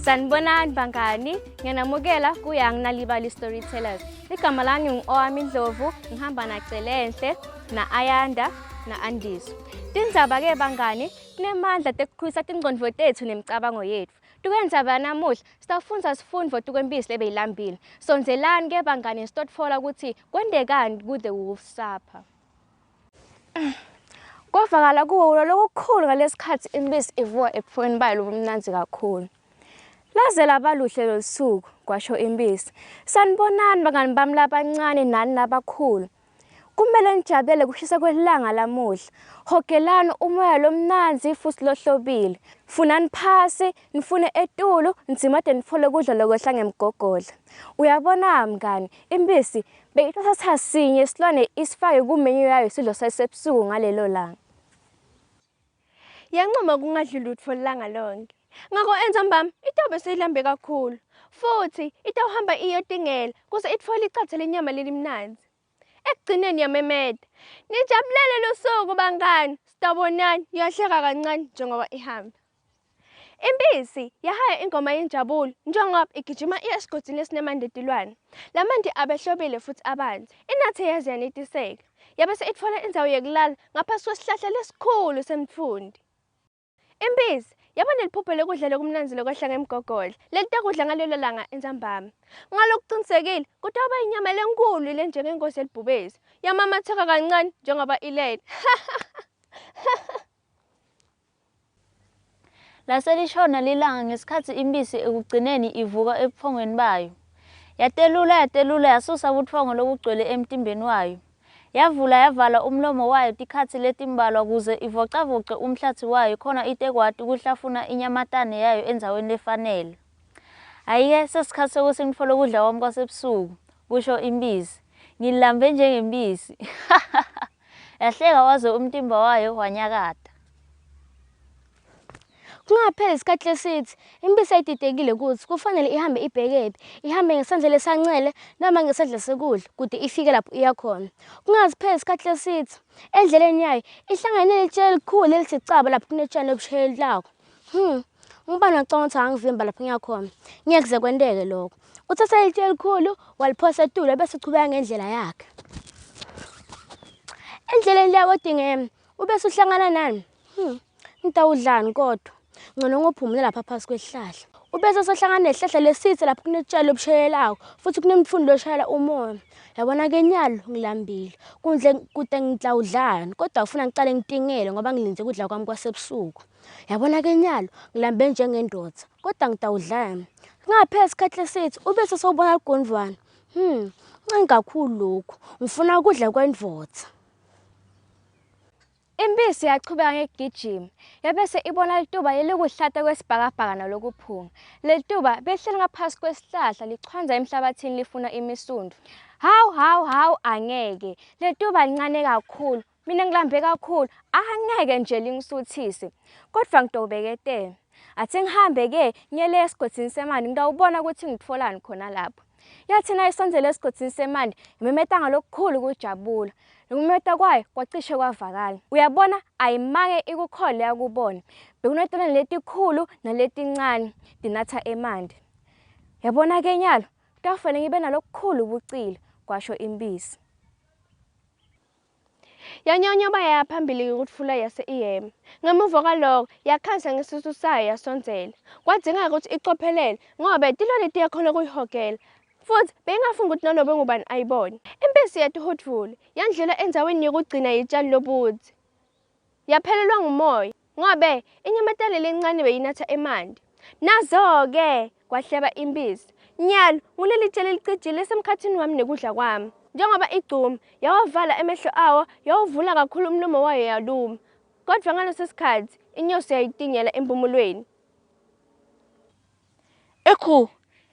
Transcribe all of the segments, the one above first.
Sanibonani bangani, ngiyanamukela kuYoung Nalibali Storytellers. Igama lami ngu-Owami Ndlovu, ngihamba naCelenhle, na-Ayanda, na-Andiswa. Tindzaba-ke bangani, tinemandla tekukhulisa tingcondvo tetfu nemicabango yetfu. Tukendzaba yanamuhla, sitawufundza sifundvo tukwempisi lebeyilambile. Sondzelani-ke bangani sitotfola kutsi kwentekani ku-The Wolf Supper. Kwavakala kuwula lokukhulu ngalesikhathi impisi ivuka ebuthongweni bayo lobumnandzi kakhulu. Laze laba luhle lolusuku, kwasho impisi. Sanibonani bangani bami labancane nani labakhulu. Kumele nijabulele kushisa kwelanga lamuhla. Hogelani umoya lomnandzi futsi lohlobile. Funani phasi, nifune etulu, nidzimate nitfole kudla lokwehla ngemgogodla. Uyabona mngani, impisi Beyithatha sinye isilwane isifake kumenyu yayo sidlo sasebusuku ngalelo langa. Yancoma kungadli lutfo lilanga lonkhe. Ngako entsambama itawube seyilambe kakhulu futsi itawuhamba iyotingela kuze itfole icatsa lenyama lelimnandzi. Ekugcineni yamemeta, Nijabulele lusuku bangani, sitawubonana, yahleka kancane njengoba ihamba. Impisi yahaya ingoma yenjabulo njengoba igijima iya esigodini lesinemanti etilwane. Lamanti abehlobile futhi abanzi. Inathe yaze yanetiseka. Yabese itfola indzawo yekulala ngaphasi kwesihlahla lesikhulu semtfundi. Impisi yaba neliphupho lekudla lokumnandzi lokwehla ngemgogodla lelitakudla ngalelo langa entsambama. Ngalokucinisekile kutawuba inyama lenkhulu lenjengenkosi yelibhubesi. Yamamatheka kancane njengoba ilele. Lase lishona lilanga ngesikhatsi imphisi ekugcineni ivuka ebuthongweni bayo. Yatelula yatelula yasusa butfongo lobugcwele emtimbeni wayo. Yavula yavala umlomo wayo tikhatsi letimbalwa kuze ivocavoce umhlatsi wayo khona itekwati kuhlafuna inyamatane yayo endzaweni lefanele. Hhayi-ke sesikhatsi sekutsi ngitfole kudla kwami kwasebusuku, kusho imphisi. Ngilambe njengemphisi. Yahleka waze umtimba wayo wanyakata. Kungapheli isikhathi lesithi impisi ayididekile ukuthi kufanele ihambe ibhekephi, ihambe ngesandla lesancele noma ngesandla sekudla kude ifike lapho iya khona. Kungazipheli isikhathi lesithi endleleni yayo ihlangane nelitshe elikhulu elithi caba lapho kunetshani obushayelako. Hmm, ngubani wacabanga ukuthi angangivimba lapho ngiya khona? Ngeke kuze kwenteke lokho. Uthatha ilitshe elikhulu waliphosa etulu bese uchubeka ngendlela yakhe. Endleleni leya kodingema ubese uhlangana nani? Hmm, ngitawudlani kodwa? Ngcono ngophumule lapha phasi kwesihlahla. Ubese usehlangana nesihlahla lesithe lapho kunetshalo obushayelako futhi kunemtfundi loshayela umoya. Yabona ke nyalo ngilambile. Kundle kude ngitawudlani kodwa ufuna ngicale ngitingele ngoba ngilindze kudla kwami kwasebusuku. Yabona ke nyalo ngilambe njengendoda kodwa ngitawudlani. Kungapheli isikhathi lesithi ubese sewubona ligondvwana. Hmm, ncane kakhulu lokhu. Ngifuna ukudla kwendvodza. Impisi yachubeka ngekugijima, yabese ibona lituba lelikuhlata kwesibhakabhaka nalokuphunga. Lelituba belihleli ngaphasi kwesihlahla lichwanza emhlabathini lifuna imisundvu. Hawu hawu hawu angeke. Lelituba lincane kakhulu. Mina ngilambe kakhulu, angeke nje lingisuthise. Kodwa ngitobeketela. Athe ngihambe-ke ngiyele esigodini semali ngitawubona ukuthi ngitfolani khona lapho. Yathi nayisondzela esigodini semali imemeta ngalokukhulu kujabula. Lokumemeta kwayo kwacishe kwavakala. Uyabona ayimange ikukhole yakubona. Bekunetona letikhulu naletincane tinatha emanti. Yabona-ke nyalo kutawufanele ngibe nalokukhulu bucili, kwasho impisi. Yanyonyoba yaya phambili ngekutfula yase iyema. Ngemuva kwaloko, yakhansa ngesisu sayo yasondzela. Kwadzingeka kutsi icophelele ngobe tilwane tiyakhona kuyihogela. Futsi beyingafuni kutsi nanobe ngubani ayibone. Impisi yatihudvula, yandlula endzaweni yekugcina yetjani lobudze. Yaphelelwa ngumoya ngobe inyamatane lencane beyinatsa emanti. Nazo-ke! kwahleba impisi. Nyalo ngulelitshe lelicijile lisemkhatsini wami nekudla kwami. Njengoba igcuma, yawavala emehlo awo, yawuvula kakhulu umlomo wayo yaluma. Kodvwa ngaleso sikhatsi, inyosi yayitingela emphumulweni. Ekhu!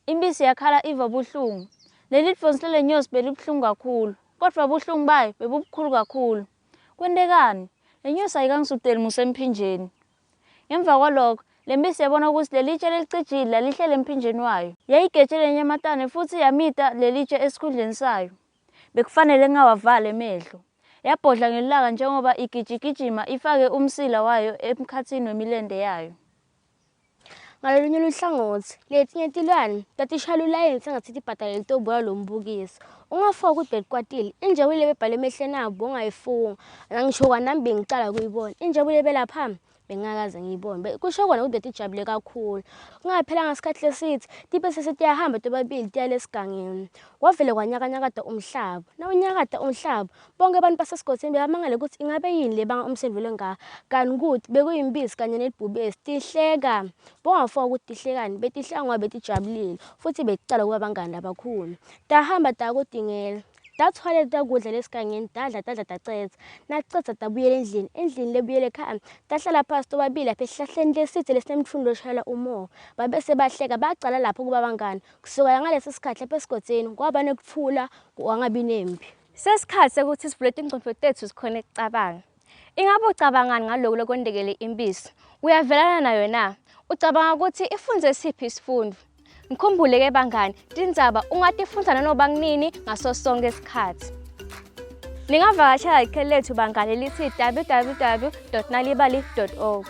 Impisi yakhala iva buhlungu. Leli dvonsi lelenyosi belibuhlungu kakhulu, kodvwa buhlungu bayo bebubukhulu kakhulu. Kwentekani? Lenyosi ayikangisuteli musa emphinjeni. Ngemva kwaloko, lempisi yabona kutsi lelitshe lelicijile lalihlele emphinjeni wayo. Yayigeje lenyamatane futsi yamita lelitshe esikhundleni sayo. Bekufanele ngingawavali emehlo. Yabhodla ngelulaka njengoba igijigijima ifake umsila wayo emkhatsini wemilente yayo. Ngalolunye luhlangotsi, letinye tilwane tatishaya lulayini sengatsi tibhadalele tobona lombukiso. Ungafoka ukuthi betikwatile, injabulo lebebhalwe emehlweni abo bongayifunga. Ngisho kwanami bengicala kuyibona. Injabulo ebelapha bengingakaze ngiyibone. Kusho kona ukuthi betijabule kakhulu. Kungaphelanga sikhathi lesitsi, tibe sesetiyahamba tobabili tiya lesigangeni. Kwavele kwanyakanyakata umhlaba. Nawunyakata umhlaba, Bonke abantu basesigodini bebamangele ukuthi ingabe yini lebanga umsindvo longaka. Kanti kuti bekuyimpisi kanye nelibhubesi tihleka. Bongafoka ukuthi tihlekani, betihleka ngoba betijabulile futhi beticala kuba bangani labakhulu. Tahamba takutingela. Tathwala takudla lesigangeni tadla tadla tacedza. Nacedza tabuyela endlini. Endlini lebuyele ekhaya tahlala phasi tobabili lapha esihlahleni lesitse lesinemtfundi loshayela umoya. Babese bahleka bacala lapho kuba bangani. Kusukela ngaleso sikhathi lapha esigodzini kwaba nekuthula kwangabi nempi. Sesikhathi sekuthi sivule tingcondvo tetfu sikhone kucabanga. Ingabe ucabangani ngaloku lokwentekele impisi? Uyavelana nayo na? Ucabanga ukuthi ifundze siphi isifundo? Ngikhumbule-ke bangani, tindzaba ungatifundza nanoba kunini ngaso sonke isikhathi. Ningavakashela ikheli lethu bangani lithi www.nalibali.org.